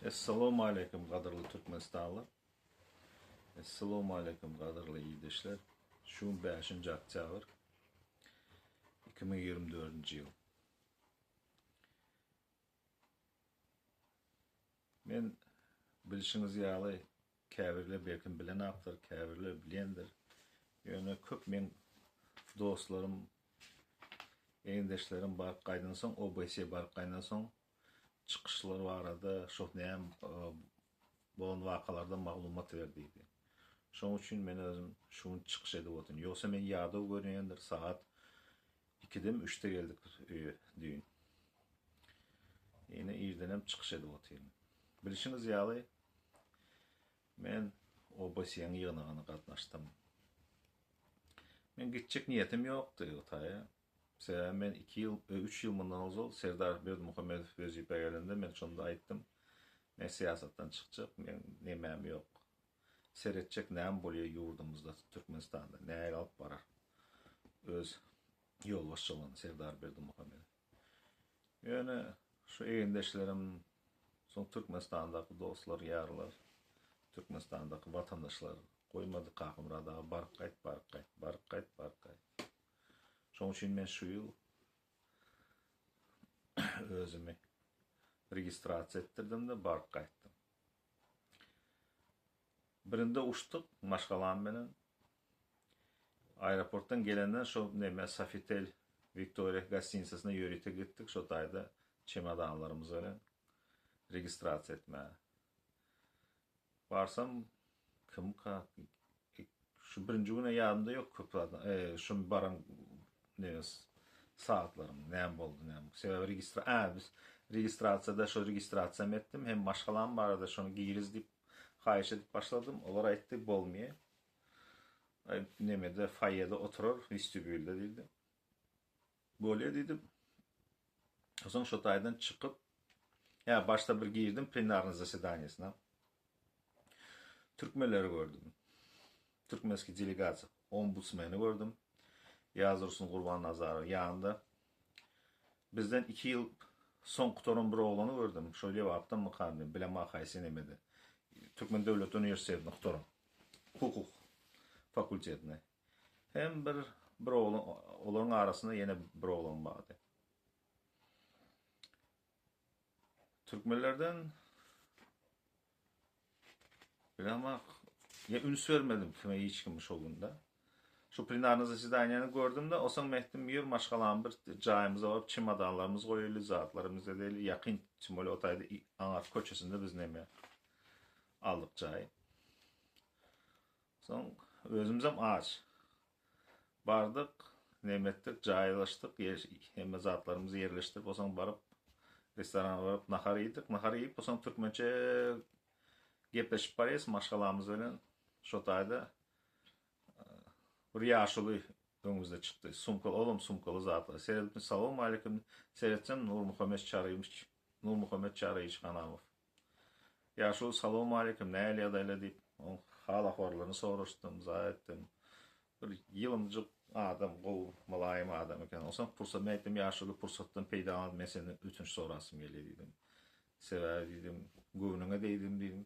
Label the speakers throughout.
Speaker 1: Essalawmaleýkim gadyrly Türkmenistanlylar. Essalawmaleýkim gadyrly ildeşler. Şu gün 5-nji oktýabr 2024-nji ýyl. Men bilşiňiz ýaly käbirler belkim bilenakdyr, käbirler bilendir. Ýöne köp meň dostlarym, egindeşlerim baryp gaýdansoň, OBSE baryp gaýdansoň çykyşlar barada şo näme bolan wakalardan maglumat ber diýdi. Şoň üçin men özüm şu gün çykyş edip otyryn. Ýogsa men ýadaw görünýändir, sagat ikidemi üçde geldik öýe düýn. Ýene irdenem çykyş edip otyryn. Bilşiňiz ýaly, men OBSE-niň ýygnagyna gatnaşdym. Men gitjek niýetim ýokdy o taýa. Sebäbi men iki ýyl, üç ýyl mundan ozal Serdar Berdimuhamedow wezipä gelende men şonda aýtdym, men syýasatdan çykjak, meň nemäm ýok. Seretjek näme bolýar ýurdumyzda, Türkmenistanda, nähili alyp barar öz ýolbaşçylygyny Serdar Berdimuhamedow. Ýöne şu egindeşlerim, soň Türkmenistandaky dostlar, ýarlar, Türkmenistandaky watandaşlar goýmady Kakamyrat aga baryp gaýt, baryp gaýt, baryp gaýt, baryp gaýt. Şoň üçin men şu ýyl özümi registrasiýa etdirdim-de baryp gaýtdym. Birinde uçduk maşgalam bilen. Aeroportdan gelenden şo neme Sofitel Wiktoriýa gostinitsasyna ýörite gitdik şo taýda çemodanlarymyz bilen registrasiýa etmäge. Barsam kimka şu birinji güne ýadymda ýok köp zat. E, şu baran ne saatlarym näme boldy näme. Sebäbi registra a biz registrasiýada şo registrasiýam etdim hem maşgalam barada şony giriz diýip haýyş edip başladym. Olar aýtdy bolmaýar. Aý nemede foýede oturar westibülde diýdi. Bolýar diýdim. Soň şo taýdan çykyp, ýa başda bir girdim plenarnyý zasedaniýasyna. Türkmenleri gördüm. Türkmenskiý delegasiýa, ombudsmeni gördüm. Ýazdursun Gurbannazarow ýanynda. Bizden 2 ýyl soň gutaran bir oglany gördüm. Şo Lebapdanmyka diýdim, bilemok haýsy nemede. Türkmen döwlet uniwersitetini gutaran. Hukuk fakultetini. Hem bir bir oglan olaryň arasynda ýene bir oglan bardy. Türkmenlerden bilemok ýa üns bermedim kime hiç kim şo günde. Şu plenarny zasedaniýany gördüm-de, osaň men aýtdym, ýör maşgalam bir jaýymyza baryp çemodanlarymyzy goýaly, zatlarymyzy edeli, ýakyn tim bolýa o taýda aňarky köçesinde biz neme aldyk jaýy. Soň özümizem aç. Bardyk, neme etdik, jaýlaşdyk, hemme zatlarymyzy ýerleşdirip, onsoň baryp restorana baryp nahar iýdik. Nahar iýip, onsoň türkmençe gepleşip barýas maşgalamyz bilen. Şo taýda bir ýaşuly öňümizde çykdy. Sumkaly, olam sumkaly zatlar. Seredip, salowmaleýkim. Seretsem Nurmuhammet Çaryýewiç, Nurmuhammet Çaryýewiç Hanamow. Ýaşuly salowmaleýkim, nähili ýagdaýlar diýip, oň hal-ahwallaryny soraşdym, zat etdim. Bir ýylymjyk adam, gowy, mylaýym adam eken. Onsoň pursat, men aýtdym, ýaşuly pursatdan peýdalanyp men senden ötünç sorasym gelýär diýdim. Sebäbi diýdim, göwnüňe degdim diýdim.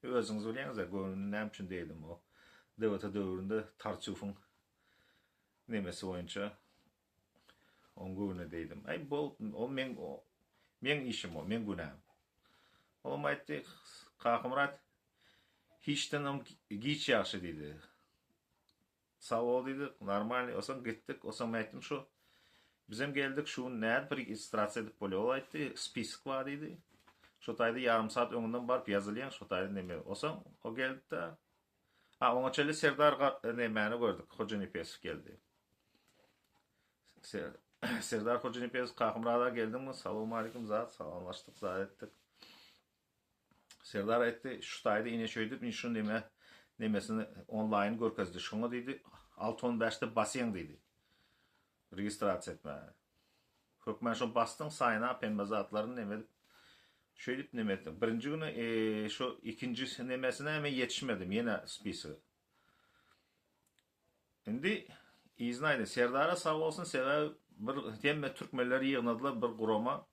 Speaker 1: Özüňiz bilýäňiz-ä, göwnüne näme üçin degdim o. DWT döwründe Tarçuwyň nemesi boýunça Oň göwnüne degdim. Aý bol, o meň meň işim o, meň günäm. Olam aýtdy, Kakamyrat hiçdenem giç ýagşy diýdi. Sag bol diýdi, normalny. Onsoň gitdik, onsoň men aýtdym şu bizem geldik, şu gün nädip registrasiýa edip bolýar? Ol aýtdy, spisok bar diýdi. Şo taýda ýarym saat öňünden baryp ýazylýaň, şo taýda neme. Onsoň o geldi-de, Ha, oňa çenli Serdar nemäni gördük, Hojanepesow geldi. Serdar Hojanepesow Kakymyrat aga geldiňmi? Salowmaleýkim zat, salamlaşdyk, zat etdik. Serdar aýtdy, şu taýda ine şeýdip, ine şu neme nemesini onlaýn görkezdi. Şoňa diýdi, 6.15-de basýaň diýdi. Registrasiýa etmäge. Hökman şo basdyň sign up hemme zatlaryny neme edip şeýdip neme etdim. Birinji güni e, şo ikinji nemesine men ýetişmedim ýene spisoga. Indi yzyna aýdyn Serdara sag bolsun sebäbi bir hemme türkmenleri ýygnadylar bir gurama.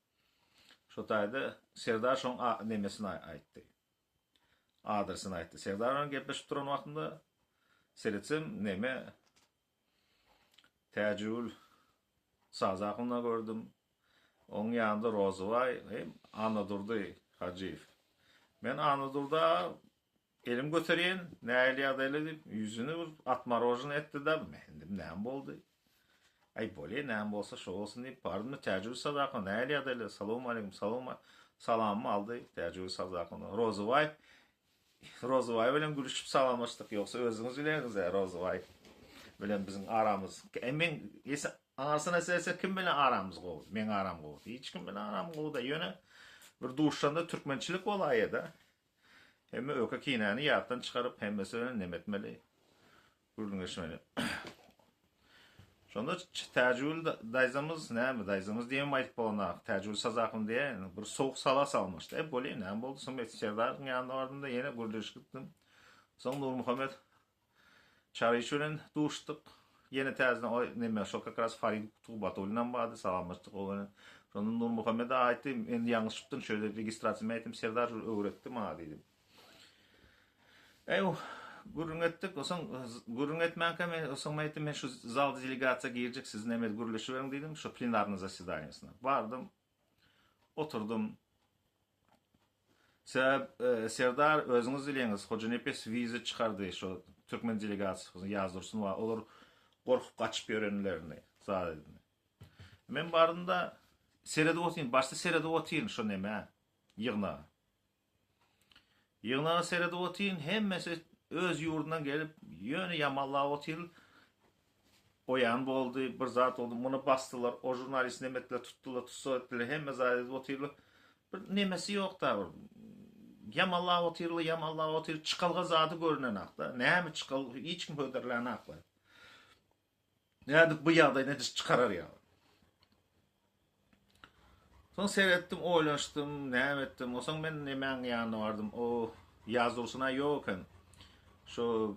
Speaker 1: Şo taýda Serdar şoň nemesini aýtdy. Adresini aýtdy. Serdar bilen gepleşip duran wagtymda seretsem neme Täjigül Sazakowyny gördüm. Oň ýanynda Rozybaý hem Annadurdy Hajyýew. Men Annadurda elim göterýän, nähili ýagdaýlar diýip, ýüzüni bir otmorožen etdi-de, men diýdim, näme boldy? Aý, bolýa, näme bolsa şo bolsun diýip, bardym-da Täjigül Sazakowa, nähili ýagdaýlar, salowmaleýkim, salowma, salamymy aldy Täjigül Sazakowa. Rozybaý Rozybaý bilen gülüşip salamlaşdyk, ýogsa özüňiz bilýäňiz-ä Rozybaý bilen biziň aramyz. E men ese aňyrsyna seretsek kim bilen aramyz gowy? Meň aram gowy. Hiç kim bilen aram gowy-da, ýöne bir duşanda türkmençilik bolaýýa-da. Hemme öke kinäni ýatdan çykaryp hemmesi bilen neme etmeli? Gürrüňleşmeli. Şonda Täjigül daýzamyz näme, daýzamyz diýemem aýdyp bolanok. Täjigül Sazakyn diýen bir sowuk sala salmyşdy. E, bolýa, näme boldy? Soň men Serdaryň ýanyna bardym-da, ýene gürleşip gitdim. Soň Nurmuhammet Çaryç bilen duşduk. Ýene täzeden o neme, şo kak raz Farid Tuhbatullin bardy, salamlaşdyk o bilen. Şonda Nurmuhammede aýtdy, men ýalňyşypdym, şöyle registrasiýa men aýtdym, Serdar öwretdi maňa diýdim. Eý, gürrüň etdik. Osoň gürrüň etmänkä men osoň men aýtdym, men şu zalda delegasiýa girjek, siz näme gürleşiberiň diýdim, şu plenarnyý zasedaniýasyna. Bardym, oturdym. Sebäp e, Serdar özüňiz bilýäňiz, Hojanepes wiza çykardy şu türkmen delegasiýasyny ýazdyrsun we olar gorkup gaçyp ýörenlerini zat edindi. Men bardym da seredip otyryn, başda seredip otyryn şu nämä, ýygnaga. Ýygnaga seredip otyryn, hemmesi öz ýurdundan gelip, ýöne ýamallap otyr. Oýan boldy, bir zat boldy, muny basdylar, o žurnalist neme etdiler, tutdular, tussag etdiler, hemme zat edip otyrlar. Bir nemesi ýok-da bir. Ýamallap otyrlar, ýamallap otyr, çykalga zady görünenok-da. Näme çykalga, hiç kim hödürlänok-la. Nädip bu ýagdaýdan çykarar ýaly. Soň seretdim, oýlanyşdym, näme etdim. Osoň men nemäň ýanyna bardym. O Ýaz Dursun-a ýok eken. Şo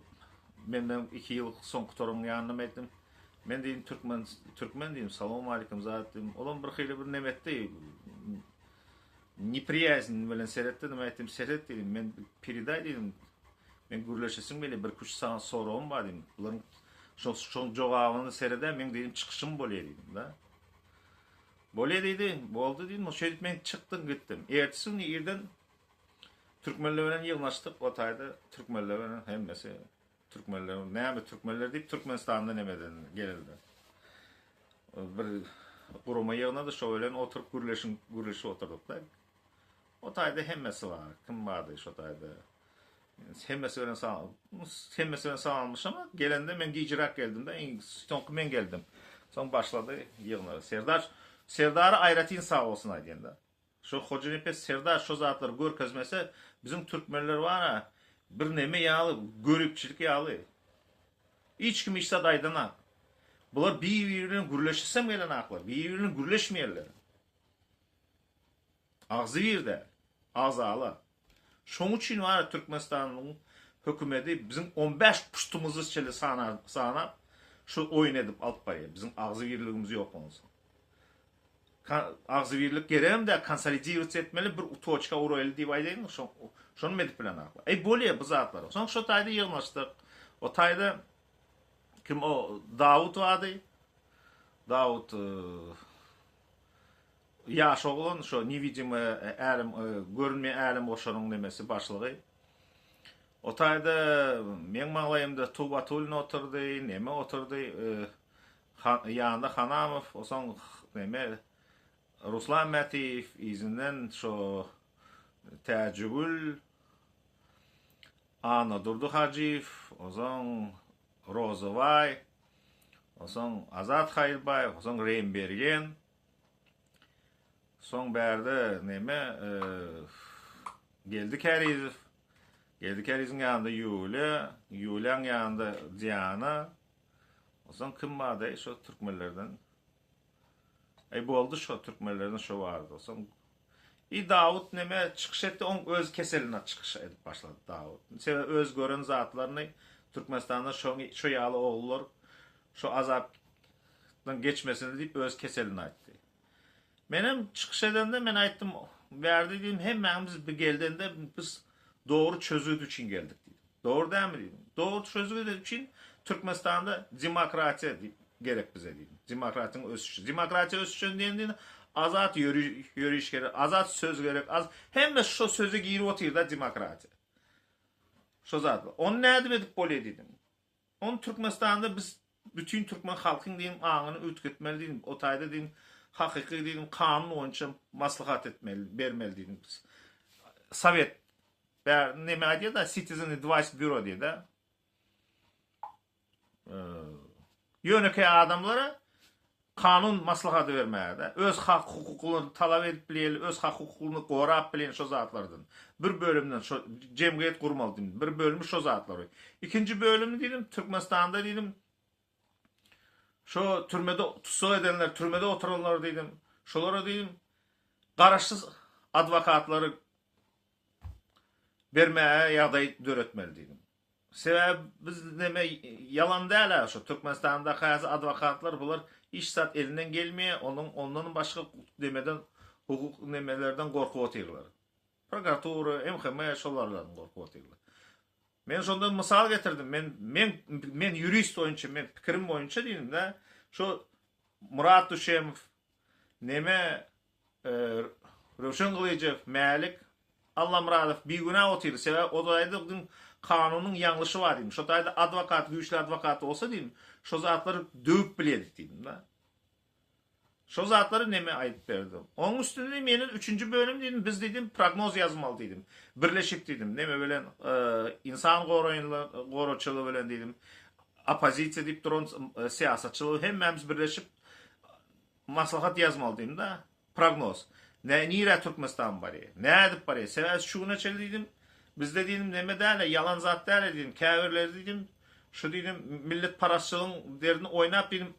Speaker 1: menden 2 ýyl soň gutaryň ýanyna etdim. Men diýdim türkmen, türkmen diýdim, salowmalikim zat diýdim. Olam bir hili bir neme etdi. Nepriýazn bilen seretdi, neme etdim, seret diýdim. Men peredaý diýdim. Men gürleşesim gelýär, bir küç saňa soragym bar diýdim. Bularyň şo şoň jogabyny seredä meň diýdim çykyşym bolýar diýdim da. Bolýar diýdi, boldy diýdim. Şeýdip men çykdym gitdim. Ertesi gün irden türkmenler bilen ýygnaşdyk o taýda türkmenler bilen hemmesi türkmenler näme türkmenler diýip Türkmenistanda nemeden gelildi. Bir gurama ýygnady şo bilen oturyp gürleşiň gürleşip oturdyk da. O taýda hemmesi bar. Kim bardy şo taýda? Hemmesi bilen sag, hemmesi bilen sagalmyş ama gelende men gijiräk geldim-de, iň soňky men geldim. Soň başlady ýygnagy. Serdar, Serdara aýratyn sag bolsun aýdýan-da. Şo Hojanepes Serdar şo zatlary görkezmese, biziň türkmenler bar-a, bir neme ýaly, göripçilik ýaly. Hiç kim hiç zat aýdanak. Bular bir-biri bilen gürleşesem gelenaklar, bir-biri bilen gürleşmeýärler. Agzybir däl, agzala. Şoň üçin bar Türkmenistanyň hökümedi biziň on bäş puştumyzy çenli sanap şu oýun edip alyp barýar. Biziň agzybirligimiz ýok onsoň. Agzybirlik geregem däl, konsolidirowat etmeli, bir toçka uraýly diýip aýdaýyn, şonam edip bilenoklar. Eý bolýa bu zatlar. Soň şo taýda ýygnaşdyk. O taýda kim o Dawut bardy. Dawut Ýaş oglan şo newidimaya älem görünmeýän älemgoşaryň nemesi başlygy. O taýda meň maňlaýymda Tubatulin oturdy, neme oturdy, ýanynda Hanamow, osoň neme Ruslan Mätiýew, yzyndan şo Täjigül, Annadurdy Hajyýew, osoň Rozybaý, osoň Azat Haýyrbaýew, osoň Reýimbergen. Soň bärde neme Geldi Kärizow. Geldi Kärizowyň ýanynda Ýuliýa, Ýuliýaň ýanynda Diana. Onsoň kim bardy şo türkmenlerden? Eý boldy şo türkmenlerden şo bardy. Onsoň I Dawut neme çykyş etdi, oň öz keseline çykyş edip başlady Dawut. Sebäbi öz gören zatlaryny Türkmenistanda şo şo ýaly ogullar şo azap dan geçmesini diýip öz keselini aýtdy. Menem çykyş edende men aýtdym, bärde diýdim hemmämiz bir geldende biz dogry çözgüt üçin geldik diýdim. Dogry dälmi diýdim. Dogry çözgüt üçin Türkmenistanda demokratiýa gerek bize diýdim. Demokratiýanyň ösüşi. Demokratiýa ösüşen diýende azat ýöriş gerek, azat söz gerek, az hemme şo söze girip otyr-da demokratiýa. Şo zatlar. Ony nädip edip bolýar diýdim. Ony Türkmenistanda biz bütin türkmen halkyň diýdim aňyny üýtgetmeli diýdim. O taýda diýdim hakyky diýdim kanun boýunça maslahat etmeli, bermeli diýdim. Sowet bär neme aýdýar-da Citizen Advice Bureau diýdi. Ýönekeý adamlara kanun maslahaty bermäge-de, öz hak-hukuklaryny talap edip bileli, öz hak-hukugyny gorap bilen şo zatlardan. Bir bölümden şo jemgyýet gurmaly diýdim. Bir bölümi şo zatlary. Ikinji bölümi diýdim, Türkmenistanda diýdim, şo türmede tussag edenler, türmede oturanlar diýdim, şolara diýdim, garaşsyz adwokatlary bermäge ýagdaý döretmeli diýdim. Sebäbi biz neme ýalan däl-ä şu Türkmenistanda kazy adwokatlar bular hiç zat elinden gelmeýär onuň ondan başga nemeden hukuk nemelerden gorkup otyrlar. Prokuratura, MHM şolardan gorkup otyrlar. Men şondan mysal getirdim. Men men men ýurist boýunça men pikirim boýunça diýdim-de şu Murat Düşemow neme Röwşen Gylyjow, Mälik Allamyradow bigünä otyrdy. Sebäbi o taýda diýdim kanunyň ýalňyşy bar diýdim. Şo taýda adwokat, güýçli adwokat bolsa diýdim, şo zatlary döwüp bilýärdik diýdim-de. Şo zatlary neme aýdyp berdim. Onuň üstüne diýdim, ýene üçünji bölüm diýdim, biz diýdim prognoz ýazmaly diýdim. Birleşip diýdim, neme bilen insan goraýynlar, goraçylygy bilen diýdim, oppozisiýa diýip duran syýasatçylygy hemmämiz birleşip Maslahat ýazmaly diýdim-de. Prognoz. Nä nirä Türkmenistan barýar? Nädip barýar? Sebäbi şu güne çenli diýdim, bizde diýdim neme däl-e, ýalan zat däl-e diýdim, käbirleri diýdim, şu diýdim milletparazçylygyň derdini oýnap diýdim,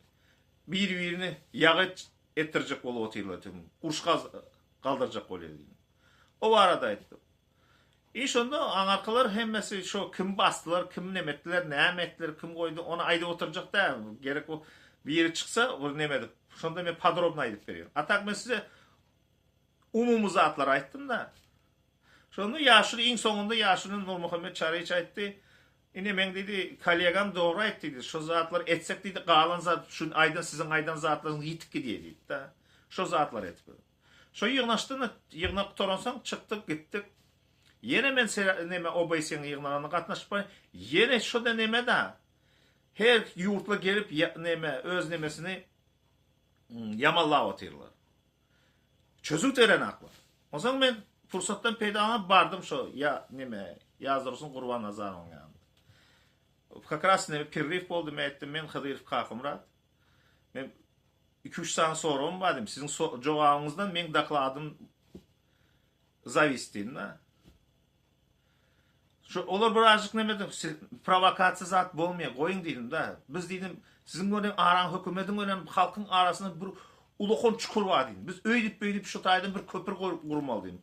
Speaker 1: bir-birini ýagy etdirjek bolup otyrlar diýdim. Uruş galdyrjak bolýar diýdim. O barada aýtdym. I şonda aňarkylar hemmesi şo kim basdylar, kim neme etdiler, näme etdiler, kim goýdy, ony aýdyp oturjak däl. Gerek bu biri çyksa bir neme edip, şonda men podrobno aýdyp berýän. A tak men size umumy zatlary aýtdym-da. Şonda ýaşuly iň soňunda ýaşuly Nurmuhammet Çaryç aýtdy, Ine meň diýdi, kollegam dogry aýtdy diýdi, şo zatlary etsek diýdi, galan zat şu aýdan siziň aýdan zatlaryňyz ýitip gidýär diýdi-de. Şo zatlary edip. Şo ýygnaşdy, ýygnak gutaransoň çykdyk, gitdik. Ýene men neme OBSE-niň ýygnagyna gatnaşyp barýan. Ýene şo-da neme-da. Her ýurtlar gelip neme öz nemesini ýamallap otyrlar. Çözüt berenaklar. Onsoň men pursatdan peýdalanyp bardym şo ýa neme Ýazdursun Gurbannazarowyň ýanyna. Kak ras neme perriw boldy, men aýtdym, men Hydyrow Kakamyrat. Men iki-üç sany soragym bar diýdim. Siziň jogabyňyzdan meň dokladym zawis diýdim-de. Şu olar birazjyk neme diýdim, prowokasiýa zat bolmaýar, goýuň diýdim-de. Biz diýdim, siziň bilen araň hökümetiň bilen halkyň arasynda bir ulakan çukur bar diýdim. Biz öýdüp-beýdip şu taýdan bir köpür gurmaly diýdim.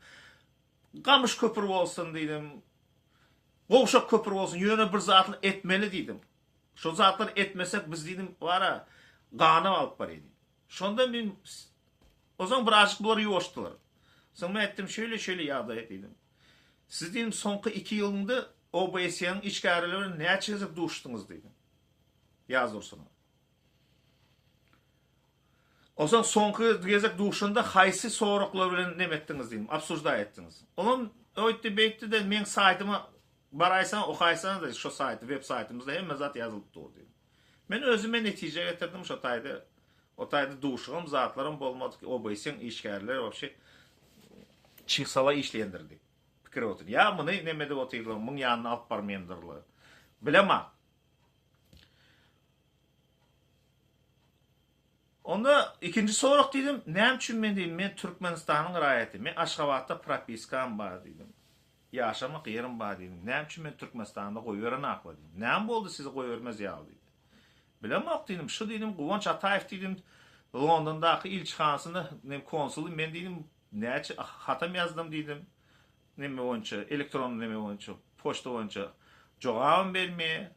Speaker 1: Gamyş köpür bolsun diýdim. Gowşak köpür bolsun, ýöne bir zatly etmeli diýdim. Şol zatlary etmesek biz diýdim bara gana alyp barýar diýdim. Şonda men Onsoň birazjyk bular ýuwaşdylar. Soň men aýtdym şeýle şeýle ýagdaý diýdim. Siz diýdim soňky iki ýylyňda OBSE-niň işgärleri bilen näçe gezek duşduňyz diýdim. Ýaz Dursunow. Onsoň soňky gezek duşanda haýsy soraglar bilen neme etdiňiz diýdim, obsuždaý etdiňiz. Olam öýtdi beýtdi-de meň saýtyma Baraýsaň okaýsaňyz şo saýty web saýtymyzda hemme zat ýazylyp dur diýdim. Men özüme netije getirdim şo taýda o taýda duşugam zatlaram bolmadyk OBS-iň işgärleri wapşe çyg sala işleýändir diýip pikir otyr. Ýa muny neme edip otyrlar muň ýanyna alyp barmaýandyrlar. Bilemok. Onda ikinji sorag diýdim, näme üçin men diýdim, men Türkmenistanyň raýaty, men Aşgabatda propiskam bar diýdim. Ýaşamak ýerim bar diýdim. Näme üçin meni Türkmenistanda goýberenaklar diýdim. Näme boldy sizi goýbermez ýaly diýdi. Bilemok diýdim, şu diýdim Guwanç Ataýew diýdim, Londondaky ilçihanasynda nem konsuly men diýdim, näçe hatam ýazdym diýdim. Neme boýunça, elektron neme boýunça, poçta boýunça jogabam bermeýär.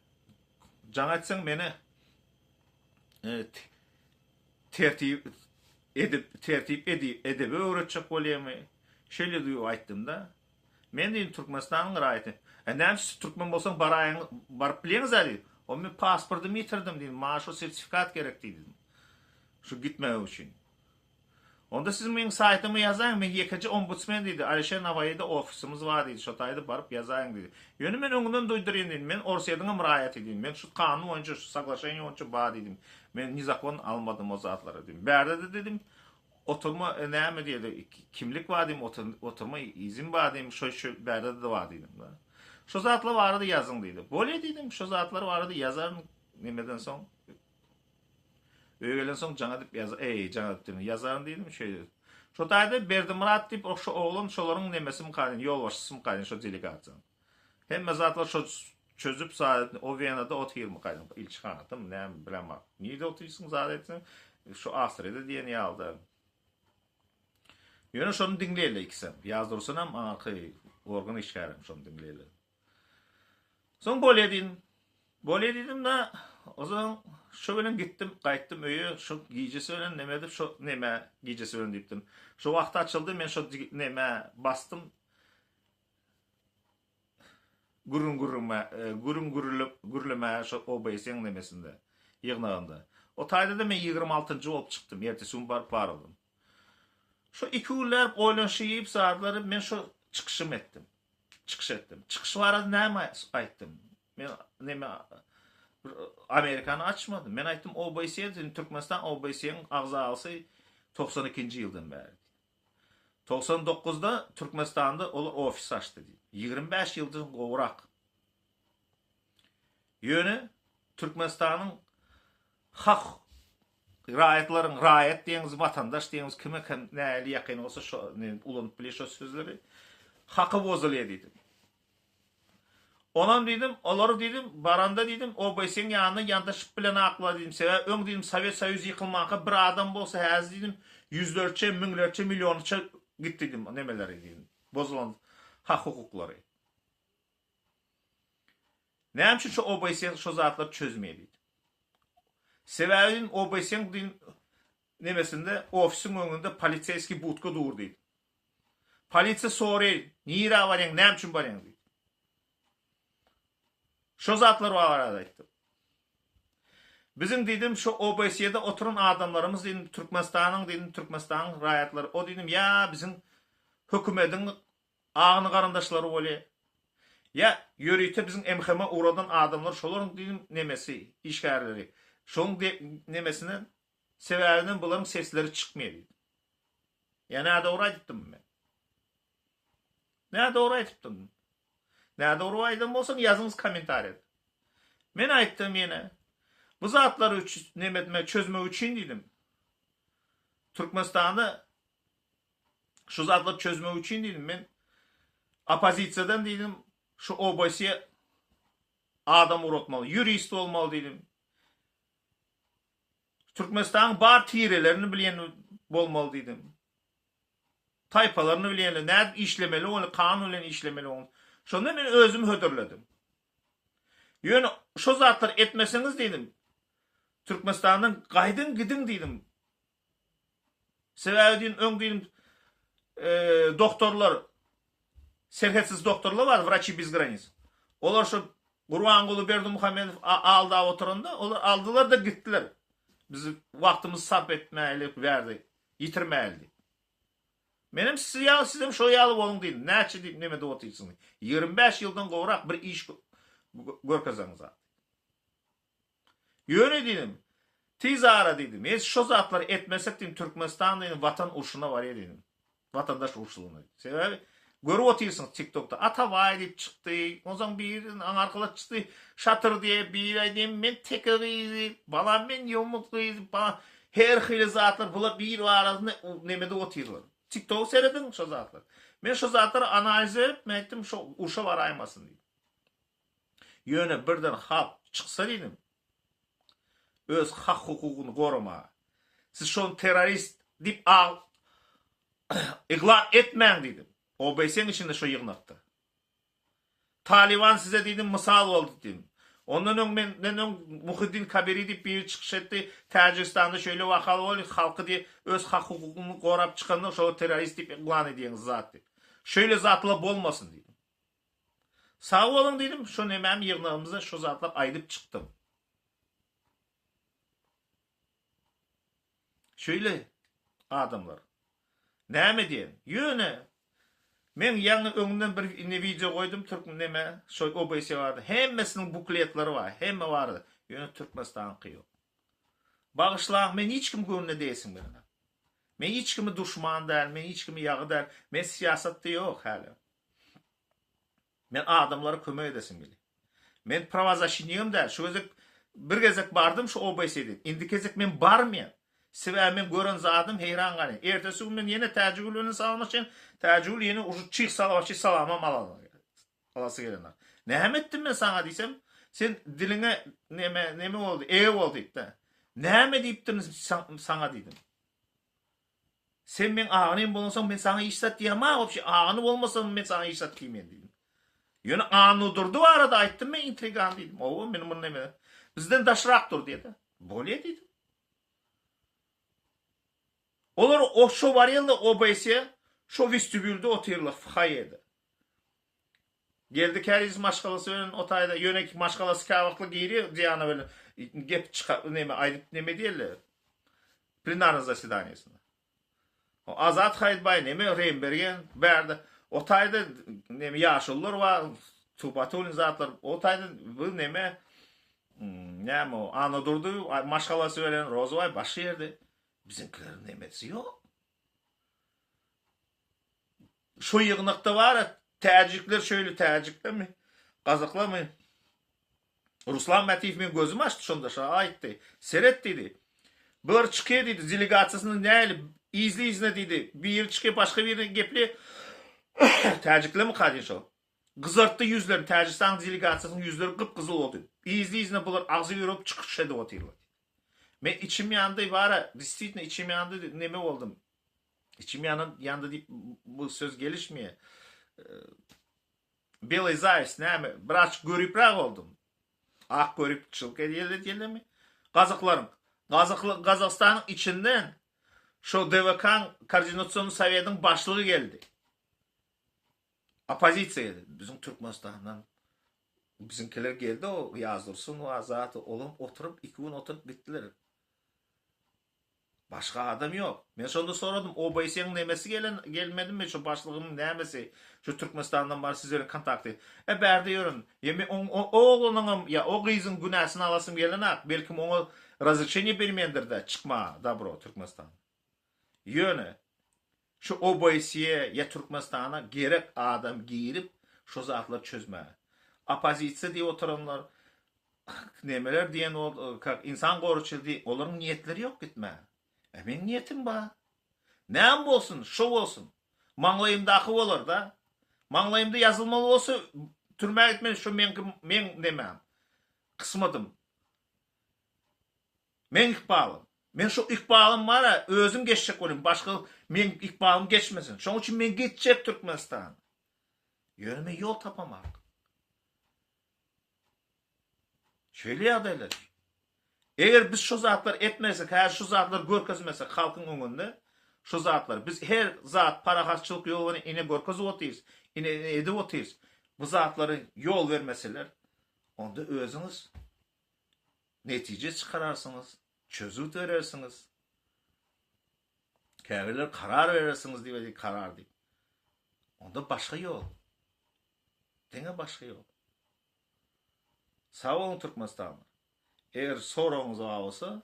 Speaker 1: Jaň etseň meni tertip. Edep, tertip edebi öwretjek bolýamy? Şeýle diýip aýtdym-da. Men diýdim Türkmenistanyň raýaty. E näme siz türkmen bolsaň baraýyň, baryp bilýäňiz-ä diýdi. O men pasportymy ýitirdim diýdim, maňa şo sertifikat gerek diýdim. Şu gitmegim üçin. Onda siz meň saýtyma ýazaýyň, men ýekeje ombudsmen diýdi, Alişer Nawaýyda ofisimiz bar diýdi, şo taýda baryp ýazaýyň diýdi. Ýöne men öňünden duýdurýyn diýdim, men Orsýetiňem raýaty diýdim, men şu kanun boýunça, şu soglaşeniýe boýunça bar diýdim. Men nizakon almadym o zatlary diýdim. Bärde-de diýdim, oturma näme diýdi, kimlik bar diýdim, oturma izin bar diýdim, şo şo bärde-de bar diýdim. Şo zatlar barada ýazyň diýdi. Bolýa diýdim, şo zatlar barada ýazaryn nemeden soň. Öýe gelensoň jaň edip ýaz, eý, jaň edip diýdim, ýazaryn diýdim, şeýle. Şo taýda Berdimyrat diýip, şo oglan şolaryň nemesimika diýdim, ýolbaşçysymyka diýdim, şo delegasiýanyň. Hemme zatlar şo çözüp zat, o Wenada otyrmyka diýdim, ilçihanadamy, näme, bilemok. Nirde otyrsyň zat etseň, şo Awstriýada diýen ýaly-da. Ýöne şony diňleýärler ikisem. Ýazdursunam, aňyrky organ işgärem şony diňleýärler. Soň bolýa diýdim. Bolýa diýdim-de, onsoň şo bilen gitdim, gaýtdym öýe, şo gijesi bilen neme edip, şo neme gijesi bilen diýipdim. Şo wagt açyldy, men şo neme basdym. Gürrüň gürrüňme, e, gürrüň gürrülip, gürlemäge şo OBS-iň nemesinde, ýygnagynda. O taýda-da men 26-njy bolup çykdym, ertesi gün baryp baraldym. Şo iki günläp oýlanşyp zatlary men şo çykyşym etdim. Çykyş etdim. Çykyş barada näme aýtdym? Men neme bir Amerikany açmadym. Men aýtdym OBSE diýdim, Türkmenistan OBSE-niň agzasy 92-nji ýyldan bäri. 99-da Türkmenistanda olar ofis açdy diýdim. 25 ýyldan gowrak. Ýöne Türkmenistanyň hak raýatlaryň raýat diýeňiz, watandaş diýeňiz kime kim nähili ýakyn bolsa şo ulanyp bilýär şo sözleri. Haky bozulýar diýdim. Onam diýdim, olary diýdim, baranda diýdim, OBS-iň ýanyna ýantaşyp bilenaklar diýdim. Sebäbi öň diýdim Sowet Soýuz ýykylmanka bir adam bolsa häzir diýdim ýüzlerçe, müňlerçe, millionça gitdi diýdim nemeleri diýdim. Bozulan hak-hukuklary. Näme üçin şu OBSE şo zatlary çözmeýär diýdi. Sebäbi diýdim OBSE-niň diýdim nemesinde ofisiň öňünde poliseýskiý budka dur diýdi. Polisiýa soraýar, nirä barýaň, näme üçin barýaň diýdi. Şo zatlar barada aýtdym. Biziň diýdim şu OBSE-de oturan adamlarymyz diýdim Türkmenistanyň diýdim Türkmenistanyň raýatlary o diýdim ýa biziň hökümediň Agny garyndaşlary bolýa. Ýa ýörite biziň MHM ugradan adamlar şolaryň diýdim nemesi, işgärleri. Şoň nemesinden sebäbinden bularyň sesleri çykmaýa diýdim. Ýa nädogry aýdypdymmy men? Nädogry aýdypdym. Nädogry aýdan bolsam ýazyňyz kommentariýada. Men aýtdym ýene. Bu zatlary neme etmek, çözmek üçin diýdim. Türkmenistanda Şu zatlary çözmek üçin diýdim men oppozisiýadan diýdim şu OBSE adam ugratmaly, ýurist bolmaly diýdim. Türkmenistanyň bar tirelerini bilýän bolmaly diýdim. Taýpalaryny bilýänler, nädip işlemeli ony, kanun bilen işlemeli ony. Şonda men özüm hödürledim. Ýöne şo zatlary etmeseňiz diýdim. Türkmenistandan gaýdyň gidiň diýdim. Sebäbi diýdim, öň diýdim, doktorlar, serhetsiz doktorlar bar, wraçi bez granic. Olar şu Gurbanguly Berdimuhamedow aldap oturanda, olar aldylar-da gitdiler. Bizi wagtymyzy sarp etmäli bärde, ýitirmäli diýip. Menem siz ýaly, sizem şo ýaly boluň diýdim. Näçe diýip neme edip otyrsyňyz? 25 ýyldan gowrak bir iş görkezeňiz. Ýöne diýdim, tiz ara diýdim, es şo zatlary etmesek diýdim, Türkmenistan diýdim, watan urşuna barýar diýdim. Watandaş urşulygyna. Sebäbi görüp otyrsyňyz TikTokda Atabaý diýip çykdy, onsoň biri aňarkylar çykdy, Şatyr diýip, biri aýdýar men teke gyzy, balam men ýomut gyzy, balam her hili zatlar bular bir arasynda nemede otyrlar. TikTogy serediň şo zatlar. Men şo zatlary analiz berip, men aýtdym şo urşa baraýmasyn diýip. Ýöne birden halk çyksa diýdim, öz hak-hukugyny goramaga. Siz şony terrorist diýip ag yglan etmäň diýdim. OBS-iň içinde şo ýygnakda. Talyban size diýdim mysal boldy diýdim. Ondan öň menden öň Muhiddin Kabiri diýip biri çykyş etdi. Täjigistanda şeýle waka boldy, halky diýip öz hak-hukugyny gorap çykanda şolar terrorist diýip yglan edýäňiz zat diýip. Şeýle zatlar bolmasyn diýdim. Sag boluň diýdim, şo nemäm ýygnagymyzda şo zatlar aýdyp çykdym. Şeýle adamlar. Näme diýen? Ýöne men ýaňy öňünden bir indi wideo goýdum türk neme şo OBS barada. Hemmesiniň bukletleri bar, hemme barada. Ýöne Türkmenistanyňky ýok. Bagyşlaň men hiç kim göwnüne degsin bilemok. Men hiç kimi duşman däl, men hiç kimi ýagy däl. Men syýasatda ýok häli. Men adamlara kömek edesim gelýär. Men prawazaşinigem däl. Şu gezek bir gezek bardym şu OBS-den. Indiki gezek men barmaýan. Sebäbi men gören zadym heýran galýan. Ertesi gün men ýene Täjigül bilen salamlaşýan. Täjigül ýene uje çyg salawaçy salamam alasy gelenok. Näme etdim men saňa diýsem, sen diliňe neme neme boldy, eýe bol diýipdi. Näme diýipdirin saňa diýdim. Sen meň agynym bolansoň men saňa hiç zat diýemok wobşe agyny bolmasam men saňa hiç zat diýmen diýdim. Ýöne Annadurdy barada aýtdym men intrigan diýdim. Owa men muny neme bizden daşrak dur diýdi. Bolýa diýdim. Olar o şo barýarlar OBS-e şo westibülde otyrlar foýede. Geldi Käriz maşgalasy bilen o taýda ýöne maşgalasy käwagtlar girýär Diana bilen gep çyka neme aýdyp neme diýerler plenarnyý zasedaniýasynda. O Azat Haýytbaý neme Reýimbergen bärde o taýda neme ýaşulular bar Tubatulin zatlar o taýda bu neme näme o Annadurdy maşgalasy bilen Rozybaý başga ýerde biziňkileriň nemesi ýok. Şo ýygnakda bar-a, täjikler şeýle täjiklermi, gazaklarmy? Ruslan Mätiýew meň gözümi açdy şonda, şo aýtdy. Seret diýdi. Bular çykýar diýdi, delegasiýasyny näli yzly-yzyna diýdi. Biri çykýar, başga biri gepleýär. Täjiklermika diýen şo. Gyzartdy ýüzlerini, Täjigistanyň delegasiýasynyň ýüzleri gyp-gyzyl boldy. Yzly-yzyna bular agzybir bolup çykyş edip otyrlar diýdi. Men içim ýandy, bar-a, desititno içim ýandy, neme boldum. Içim ýanan ýandy diýip bu söz gelişmeýär. Belый zaýs näme? Biraz göripräk boldum. Ak görip çylk edýärler diýerlermi? Gazaklaryň Gazakly Gazagystanyň içinden şo DWK-nyň koordinasion sowetiň başlygy geldi. Oppozisiýa geldi. Biziň Türkmenistandan biziňkiler geldi o Ýazdursun we Azat olam oturyp iki gün oturyp gitdiler. Başga adam ýok. Men şonda soradym, OBSE-niň nemesi gelen, gelmedimi, şu başlygyň nämesi, şu Türkmenistandan bar siz bilen kontakty. E bärde ýörün. Ýa men oň o oglanyňam ýa o gyzyň günäsini alasym gelenak, belkim oňa razrešeniýe bermändir-dä çykmaga dabro Türkmenistana. Ýöne şu OBSE ýa Türkmenistana gerek adam girip şo zatlary çözmäge. Oppozisiýa diýip oturanlar, nemeler diýen ol kak insan goruçy diý olaryň niýetleri ýok gitmäge. E meň niýetim bar. Näme bolsun, şo bolsun. Maňlaýymdaky bolar-da. Maňlaýymda ýazylmaly bolsa türmä gitmeli şo meňki meň nemäm. Kysmadym. Meň ykbalym. Men şo ykbalym bar-a özüm geçjek bolýan. Başga meň ykbalym geçmesin. Şoň üçin men gitjek Türkmenistana. Ýöne men ýol tapamak. Şeýle ýagdaýlar. Eger biz şu zatlary etmesek, häzir şu zatlary görkezmesek halkyň öňünde şu zatlary biz her zat parahatçylyk ýoly bilen ine görkezip otyrys, ine ine edip otyrys. Bu zatlary ýol bermeseler, onda özüňiz netije çykararsyňyz, çözgüt berersiňiz. Käbirler karar berersiňiz diýip, karar diýip. Onda başga ýol. Diňe başga ýol. Sag boluň Türkmenistanly. Eger soragyňyz bar bolsa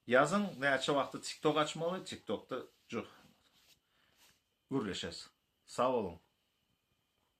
Speaker 1: ýazyň näçe wagtda tiktok açmaly tiktokda gürleşeris. Sag boluň.